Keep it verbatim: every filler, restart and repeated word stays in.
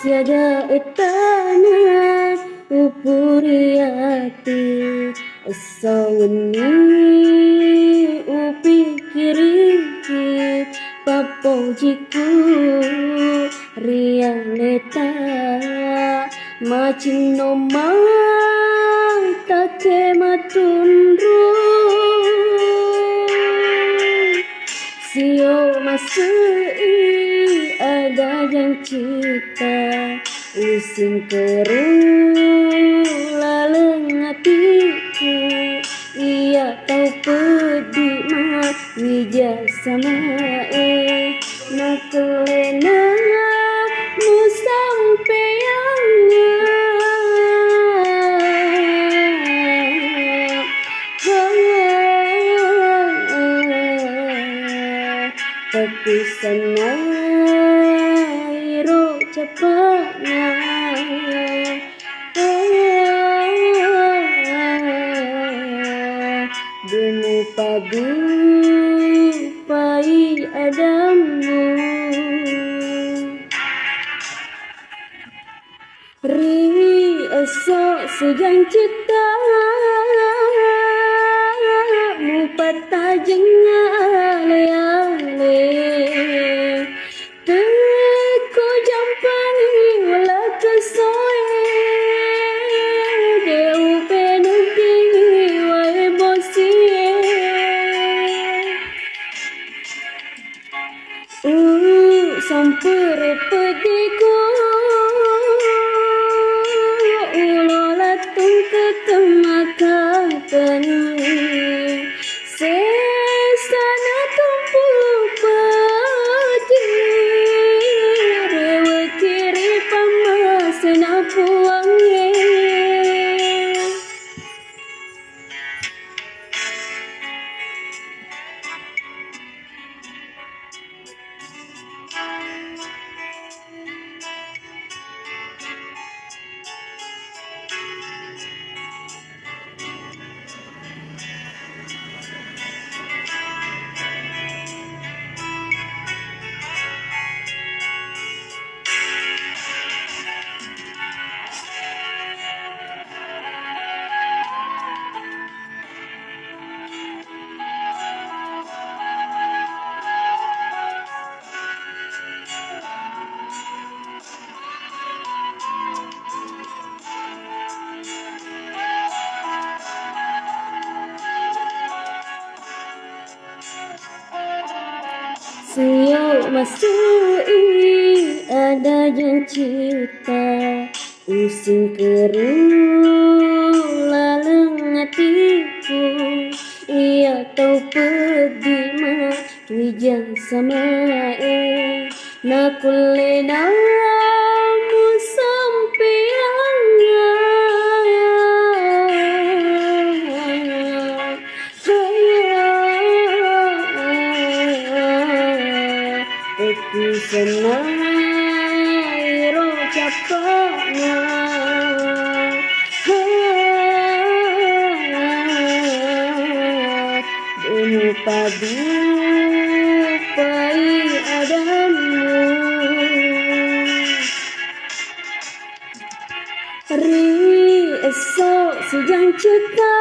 Siaga ettana upuriati, esso wenni upikkiriki, pappojiku ri aleta, macinno mata ke matunru. Sio masei ada jancita, usingkeru laleng atiku. Iya tau peddi ma wija samae, nakullena musampeanga. Takusannairo capana. Dumupadupai adammu. Ri esso sijancitta mupattajeng ale-ale. Tekko jampangi wala kesoe, de upenenti wae bosie. Uh, sampere pediku, ulo lattung ke temmakatani. Sesana tumpu padi, rewe kiri pamasena puangnge. Sio masei ada jancita, usingkeru laleng atiku. Iya tau peddi ma wijang samae, nakullena musampeanga. Tekku sennairo cappana. Dumupadupai adammu. Ri esso sijancitta